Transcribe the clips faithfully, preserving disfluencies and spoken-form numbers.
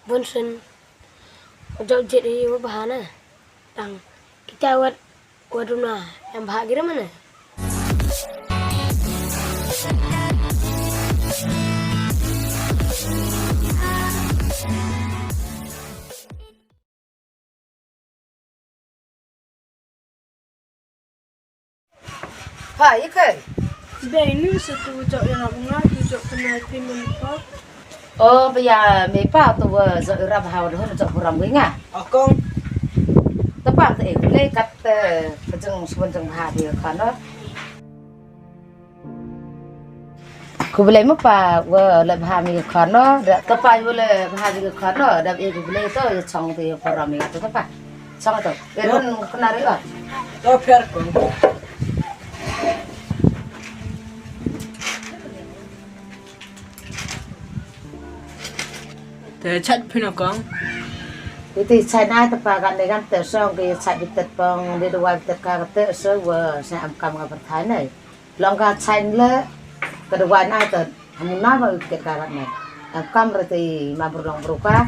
Bun sien u jop jied ïa u bha na. Tang kita wat wat u na em bha ki ra mane. Pha, ïa kai. Bei nu sa tu jok ïa nga, tu jok kena payment pa. Oh, ba ïa me pa tu wa jok ïa rap ha wa dehon jok buram wi nga. Akong. Te pa te ek le kat te kejeng suan jeng bha di kano. Khublei mo pa, wa le bha mi khano, da ka pa wa le bha mi khano, da e khublei to, ya chong te ya param ya to pa. Chong to. E ron kena re o. To pher ko. Te chat phi no kong. Iti chai na te pa kan de kan te song ke chai bitet pong, de dua bitet ka te so wa sa am kam nga perthai nai. Long ka chai le, ka dawai na ka, hamu na ba u kit ka rat ne. Em kam re te ma bru long bru ka,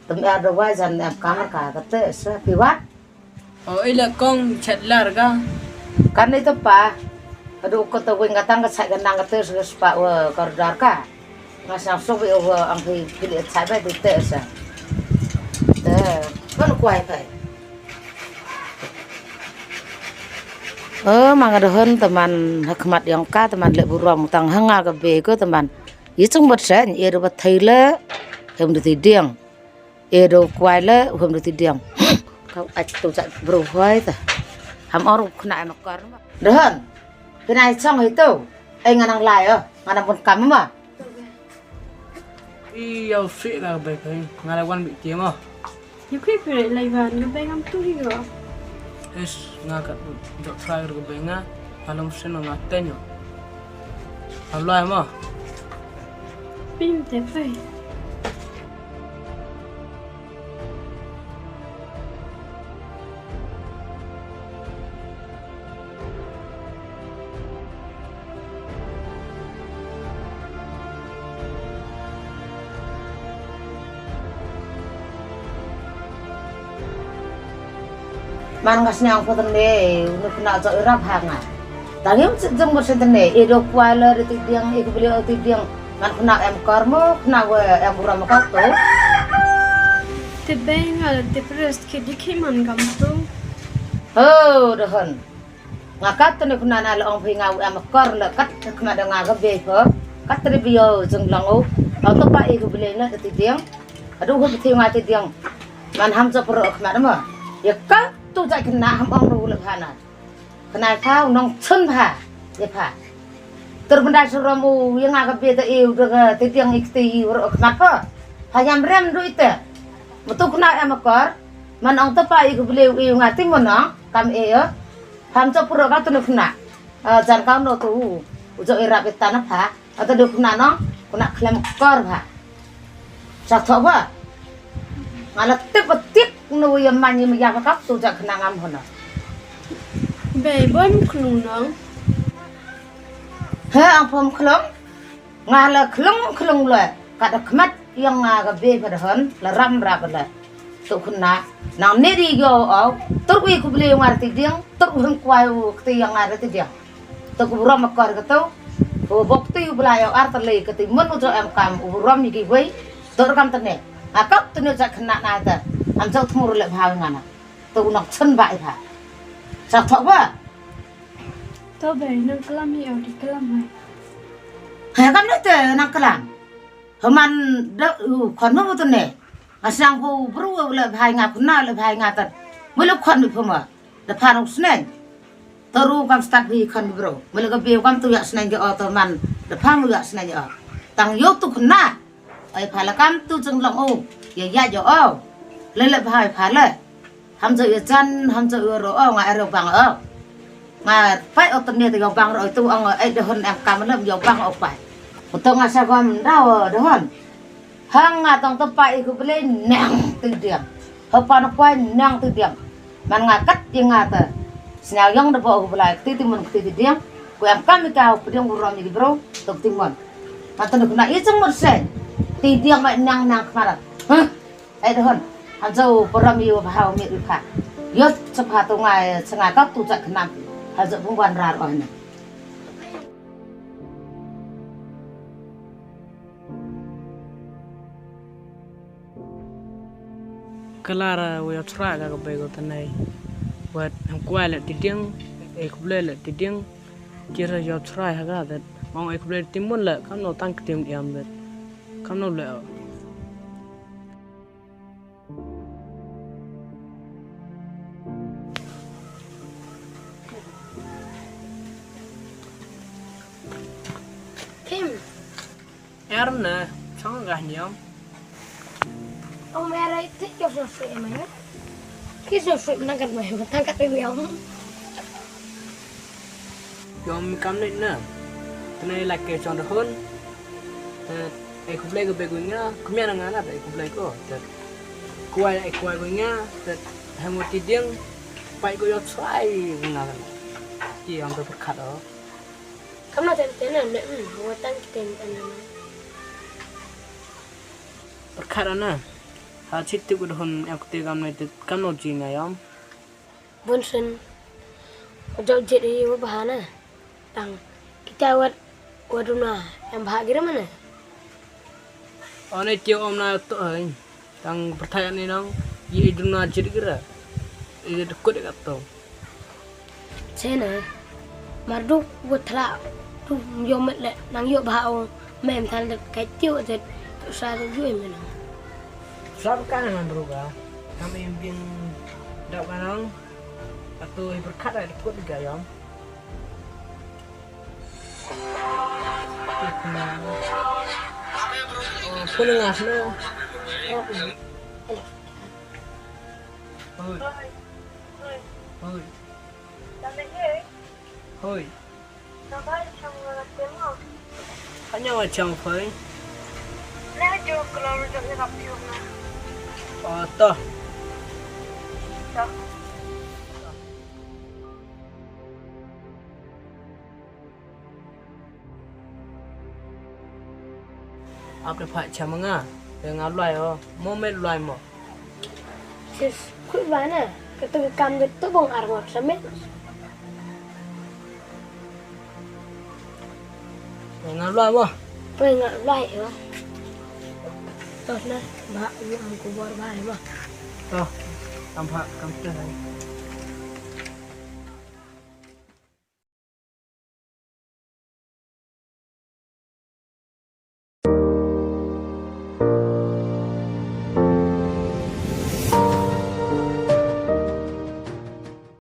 tem er dawai jan em kam ka ka te se piwat. O, i le kong chet lar ka. Kan ni te pa, ka du ko te wing ka tang ka chai ka nang ka te se spa wa ka dar ka. Nga sang so wi wa ang phi phi le chai ba te te se. Te, kon kwai pai. Eh, ma nga dahon teman ha khmat ïong ka teman leh burom tang ha nga ka bei ko teman. Ïa chang bat sen ïa do bat thai le hem do ti diang. Ïa do kwai le hem do ti diang. Kau ach tu sak bro hoi ta. Ham or khna em kor. Dahon. Kena chang hi tu. Ai nga nang lai oh. Nga nang pun kam ma. Ïa u sih la ka bei ka nga la wan bi tieng oh. Ïa khui phi lai wan ka bei ngam tu hi ko. Is nga ka dok try ka bei nga. Alom sen nga ten oh. Alai ma. Pim te phi. Man nga sniang ko tene, unu kena jo irap ha nga. Tang ïa u jeng mo sen tene, e do kwai le de ti diang, e ko beli o ti diang. Man kena em kor mo, kena we em buram ka to. Te bei nga le te pres ke dikhi man gam tu. Ho, dahon. Nga kat te ne kena na le ong phi nga we em kor le kat te kena de nga ga bei pho. Kat te de bio jeng long o. Ong to pa e ko beli na de ti diang. Adu hu ti nga ti diang. Man ham jo pro kena de mo. Ïa kat tu jai kena ham ong ru le phana. Kena pha u nong chun pha. Ïa pha. Ter benda suram u ïa nga ka bia ta iu de ka te tiang ik te iu ro kena pha. Pha yam rem du ite. Metu kena em akor. Man ong te pa i ku beliu iu nga ti mo nong. Kam e yo. Pha mcho puro ka tu nu kena. Jan kau no tu u. U jo i rap i ta na pha. Ata duk na no, kuna khlem kor bha. Sa tho ba. Nga la tip ba tip nu ya man ya ka tu ja khna ngam hona. Bei bom khlung nong. He ang pom khlung. Nga la khlung khlung le. Ka da khmat yang nga ka be ba da hon la ram ra ba la. Tu khun na nang ne ri yo au. Tur wi ku bli ngar ti diang, tur wi kwai u kti yang ngar ti diang. Tu ku rom akor ka tu. U bok ti u bla yo ar ta lei ka ti mun u jo em kam u rom yi ki wei. Tur kam ta ne. A kap tu ne ja khna na ta. Am jo thmur le bha nga na. Tu nok chen ba i bha. Sa thok ba. To be nang klam hi au di klam hai. Hai kam ne te nang klam. Haman da u khon mo tu ne. Nga sdang pho u bru u leh bha ïa nga, khun na leh bha ïa nga tat. Mui leh khon beit pho ma. Da phan u sneng. To ru kam stad phi khon bru. Mui leh ka biew kam tu ïa sneng ki o to man. Da phan u ïa sneng ki o. Tang ïoh tu khun na. Ai pha la kam tu jeng long u. Ïa ïa ïoh o. Leh leh bha ïa pha leh. Ham jo ïa jan, ham jo ïa ro o, nga ïa ro bang o. Nga pai o tymmen te ïa bang ro tu ong ai da hon em kam lem ïa bang o pai. Ko to nga sa gom da o da hon. Hang nga tong te pai i ku bele nang ti diam. Ho pa no pai nang ti diam. Man nga kat ïa nga te. Sñiaw yong da bo ku belai ti ti mon ti ti diam. Ku em kam i ka u pdiang u rom i bro to ti mon. Ka te no ku na i jong mon sen. Ti diam mai nang nang kmarat. Huh? Ai da hon. Ham jo param ïa u bha u miet u kha. Ïoh sa pha tu ngai sa ngai kak tu jak khnam. Ha jo bung wan rar oh na. Ka lar wa ïa chrai ka ka bei ko tanai. Wat ham kwai le ti dieng, e khublei le ti dieng. Kira ïa chrai ha ka dat. Mong e khublei ti mun le kam no tang ktim diam dat. Kam no le. Kim. Er na, chong ga niam. Om er ai tik yo so se ma. Ki so se na kat ma, tang kat pe yom. Yom kam ne na. Tene la ke chong da hon. Eh, e khublei ko begu nga, kumya na nga na e khublei ko. Tet. Kuai e kuai ko nga, tet. Hemo ti dieng. Pai ko yo chrai nga na. Ki am to perkat oh. Kam na ten ten na ne, hmm, wa tang ki ten ten na. Perkat na. Ha chit tu ko da hon em kete kam ne tet kam no ji nga yom. Bun sien. Wa jauh jet i wa bha na. Tang kita wat wa duna em bha gira mana. One tio om na to ai. Tang perthai ni nong. Ye duna jet gira. Ye dekut ka to. Sena. Mar du wa thla. Du yom met le nang yo bha o. Mem thal de kai tio jet. Sa du yom met nang. Sa ka nang bru ka. Kam im bin dap ka nang. Atu i berkat ai kut ga yom. Oh, pun ngas na. Hoi. Hoi. Hoi. Hanya wa chang phai. Oh, to. Ap de pha chama nga. Te nga luai o. Mo me luai mo. Sis, kut bana. Kata ka kam de tu bong ar ngot samet. Te nga luai mo. Pe nga luai o. Tos na, ba u am kubor ba mo. To, am pha kam te.